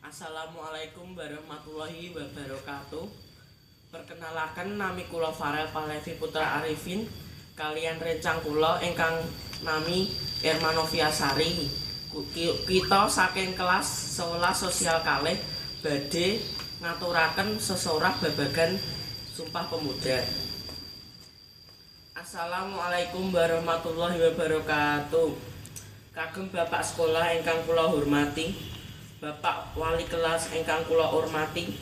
Assalamualaikum warahmatullahi wabarakatuh. Perkenalaken, nami kula Farel Pahlevi Putra Arifin kaliyan rencang kula ingkang nami Irma Noviasari. Kita saking kelas 11 sosial kalih badhe ngaturaken sesorah babagan Sumpah Pemuda. Assalamualaikum warahmatullahi wabarakatuh. Kagem Bapak sekolah ingkang kula hormati, Bapak wali kelas ingkang kula hormati,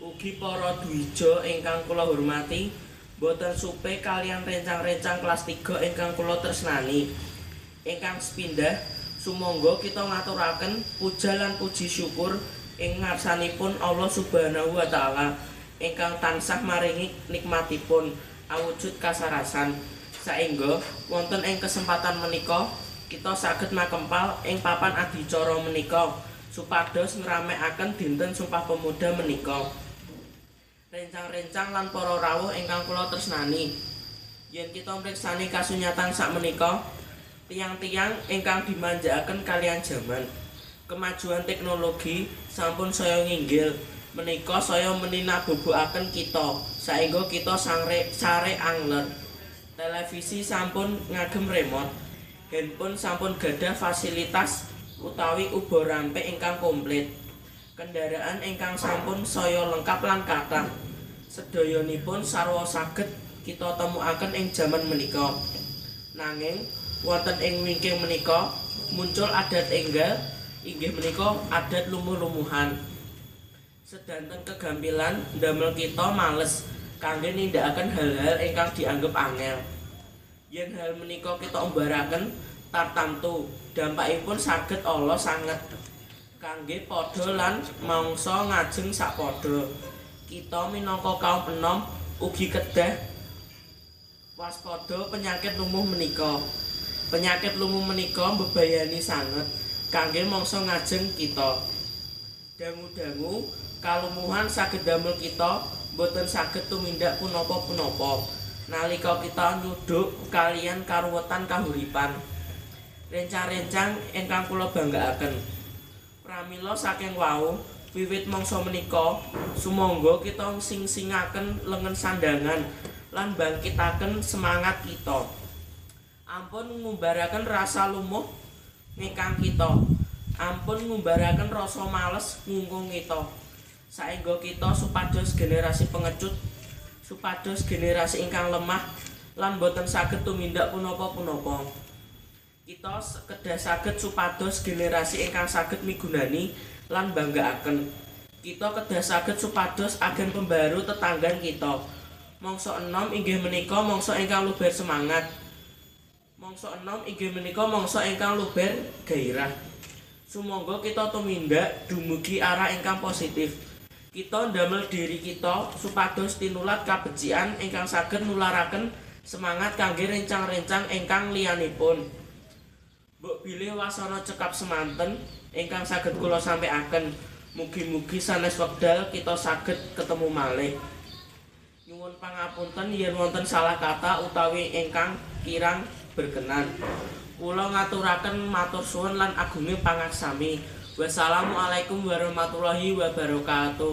ugi para dwija ingkang kula hormati, boten supe kaliyan rencang-rencang kelas 3 ingkang kula tresnani. Ingkang sepindah, sumangga kita ngaturaken puja lan puji syukur ing ngarsanipun Allah Subhanahu wa taala ingkang tansah maringi nikmatipun awujud kasarasan saengga wonten ing kesempatan menika kita saged makempal ing papan adicara menika supados ngramekaken Dinten Sumpah Pemuda menika. Rencang-rencang lan para rawuh ingkang kula tresnani. Yen kita mriksani kasunyatan sakmenika, tiyang-tiyang ingkang dimanjakaken kaliyan jaman. Kemajuan teknologi sampun saya nginggil, menika saya meninabobokaken kita saengga kita sangre sare angler. Televisi sampun ngagem remote. Handphone sampun gadah fasilitas utawi uba rampe ingkang komplit. Kendaraan ingkang sampun saya lengkap lan kathah. Sedayanipun sarwa saged kita temukaken ing jaman menika. Nanging wonten ing wingking menika muncul adat enggal, inggih menika adat lumuh-lumuhan. Sedanten kegampilan ndamel kita males kangge nindakaken hal-hal ingkang dianggep angel. Yen hal menika kita umbaraken tartamtu, dampakipun saged ala sanget kangge padha lan mangsa ngajeng sapadha. Kita minangka kaum enom ugi kedah waspada penyakit lumuh menika. Penyakit lumuh menika mbebayani sanget kangge mangsa ngajeng kita. Dangu-dangu kalumuhan saged damel kita boten saged tumindak punapa-punapa nalika kita nyuduk kaliyan karuwetan kahuripan. Rencang-rencang ingkang kula banggaaken. Pramila saking wau, wiwit mangsa menika sumangga kita sing-singaken lengen sandangan lan bangkitaken semangat kita. Ampun ngumbaraken rasa lumuh ngekang kita. Ampun ngumbaraken rasa males ngungkung kita. Saengga kita supados generasi pengecut, supados generasi ingkang lemah lan boten saged tumindak punapa-punapa. Kita kedah saged supados generasi ingkang saged migunani lan banggaaken. Kita kedah saged supados agen pembaru tetanggan kita. Mangsa enom inggih menika mangsa ingkang luber semangat. Mangsa enom inggih menika mangsa ingkang luber gairah. Sumangga kita tumindak dumugi arah ingkang positif. Kita ndamel diri kita supados tinulat kabecikan ingkang saged nularaken semangat kangge rencang-rencang ingkang liyanipun. Mbok bilih wasana cekap semanten ingkang saged kula sampaiaken. Mugi-mugi sanes wekdal kita saged ketemu malih. Nyuwun pangapunten yen wonten salah kata utawi ingkang kirang berkenan. Kula ngaturaken matur suwun lan agunge pangaksami. Wassalamualaikum warahmatullahi wabarakatuh.